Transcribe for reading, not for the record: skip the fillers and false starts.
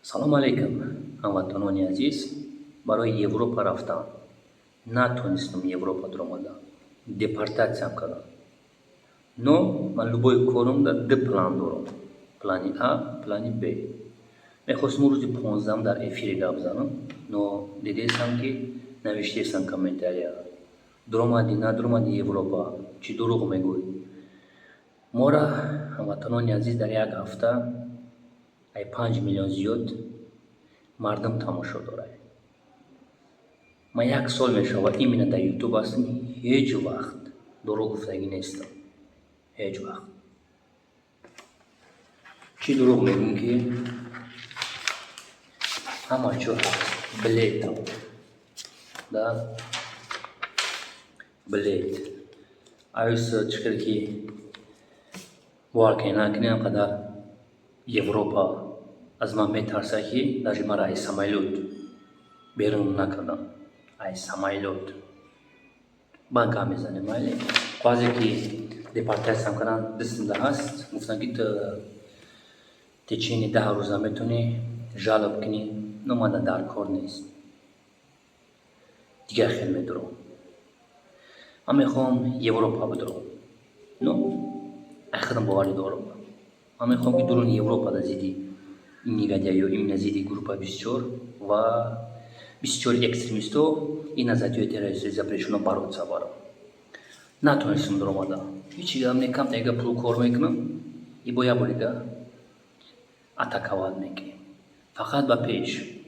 Салом алейкум, ҳамватанони азиз. Барои Европа рафтан натонистам, Европа дуромадам, депортатсиям кардам. Но ман любой корумда ду план дорам: плани А, плани Б. Мехостам рӯзи 15-ам дар эфире гап занам, но дидесам, ки навиштесам комментария: «Дуромадӣ, надуромадӣ Европа, чӣ дурӯғ мегӯй?» Мора, ҳамватанони азиз, дар як ҳафта ай 5 миллион зиёд мардум тамошо дорад. Ман як сол мешавад, именно дар Ютуб ҳастам, ҳеҷ вақт дурӯғ гуфтагӣ нестам, ҳеҷ вақт. Чӣ дурӯғ мегӯм, ки ҳама чо ҳаст, билетам да билет аюс чӣ хел ки бовар кунед, накунед, он қадар Европа аз ман метарсад, ки даже маро ай самолёт берун накардам, ай самолёт. Баъд гап мезанем, майли. Баъзе ки депортатсиям карданд, дастимда ҳаст, гуфтанд, ки ту течение 10 рӯза метавонӣ жалоб кунӣ. Но мана дар кор нест, дигар хел медурам. Ман мехоҳам Европа бидурам, но ай худам боварӣ дорам. Ман мехоҳам, ки дуруни Европада зидди ин негодяйё, именно зидди группа 24 ва 24 экстремистҳо и на статьёи террористи запрещено бороться барам. Натонистам дуромада, ҳечи гап не, камтаига пул кор мекунам и бо як бор дига атаковать мекунем, фақат ба пеш.